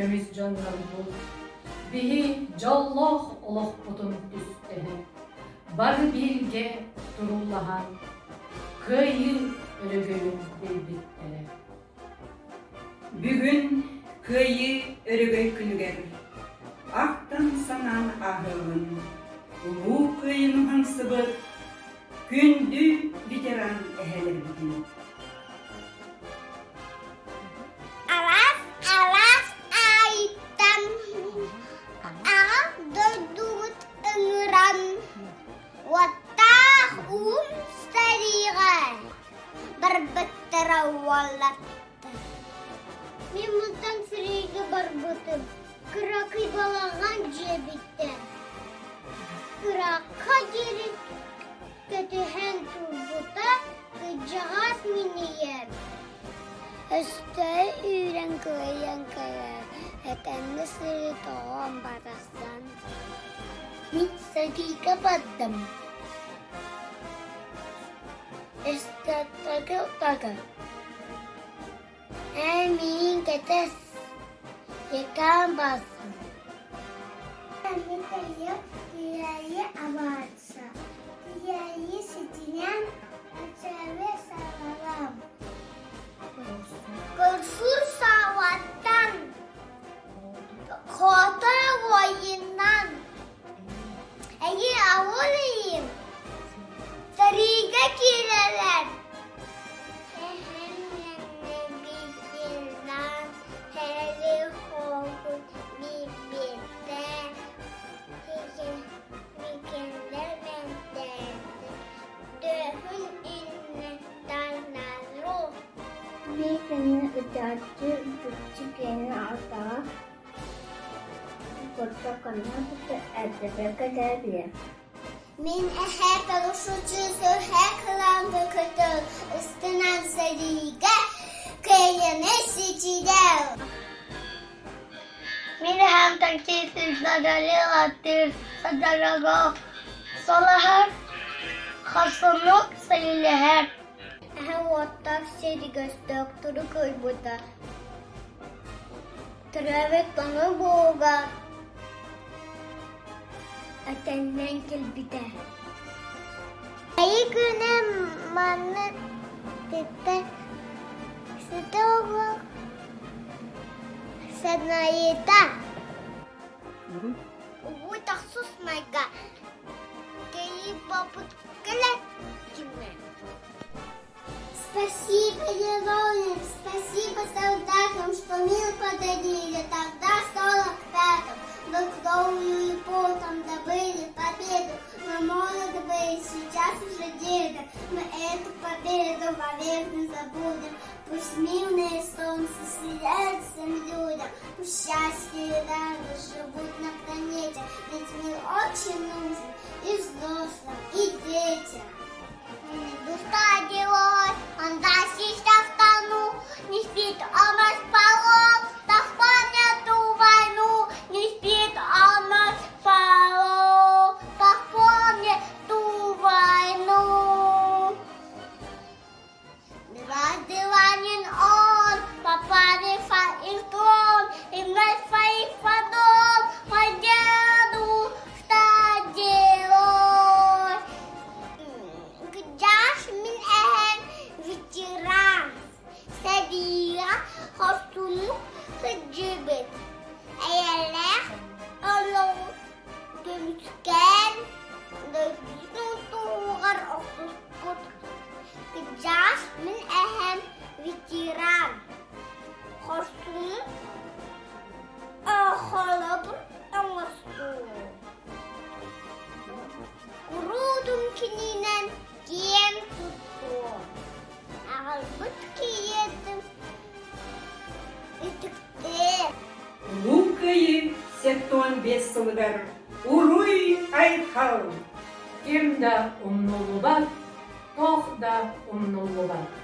Көмүс дьоннорбут биһи дьоллоох олохпутун түстэһэн, бары бииргэ туруулаһан, кыайыы өрөгөйүн билбиттэрэ. Бүгүн Кыайыы өрөгөй күнүгэр ахтан-санаан ааһыаҕын Улуу Кыайыыны уһансыбыт күндү ветеран эһэлэрбитин. Араас араас аайыттан аҕа дойдубут ыҥыран уоттаах уум сэриигэ барбыттара уолаттар. Мин мантан сэриигэ барбытым, кыракый балаҕан дьиэбиттэн. Ыраахха диэри көтүһэн турбута кырдьаҕас мин ийэм. Өстөөх үүрэн кыайан кэлэр, этэҥҥэ сырыт оҕом барахсан. Мин сэриигэ бардым. Эстафета утары. Эн миигин кэтэс, Якаан барсын. Киһи абаатса, киһи ситинэн аччаабы саҕалам. Көрсүр саҕаттан, хотор ойунан Эйи ауыл иим, сэриигэ киирэлэр. Биир күнү ытааччы буччу киэнин алтаҕа Мин эһээ парашюту кылаанга көтөр, ыстанан сэриигэ кыайыыны ситиһэр. Мин эһээм таксист Садарилаттыыр Садарого солоһор, хорсуннук сэриилэһэр. Эһэм уоттаах сиргэ өстөөхтөрү кыайбыта. Төрөөбүт тоҥуй буолуга этэннэн кэлбитэ. Айыы күнэ манна сытта сыта оҕо санайыта. Убуй тахсус майга кэйии баппыт кэлэ кимэ. Спасибо героям, спасибо солдатам, что мир подарили тогда в 45-м. Мы кровью и потом добыли победу. Мы молоды были, сейчас уже деды. Мы эту победу вовек не забудем. Пусть мирное солнце сияет всем людям, Пусть счастье и радость живут на планете, Ведь мир очень нужен и взрослым, и детям. Душа герой, он защищал страну, не спит он располог, да вспомнит ту войну, не спит он располог, да вспомнит ту войну. Дважды ранен он, попали в трон, и вновь своих подол по деду что делать? Кыдьааш мин эһэм ветеран, сэриигэ хорсуннук сылдьыбыт, эйэлээх олоҕу көмүскээн дойдутун туһугар охсуспут. Кыдьааш мин эһэм ветеран, хорсун холобур оҥостуу. Куруутун кининэн киэн туттуо, аҕалбыт кийиитин үтүктээ. Улуу Кыайыы 75 сылыгар уруй-айхал! Ким да умнуллубат, туох да умнуллубат.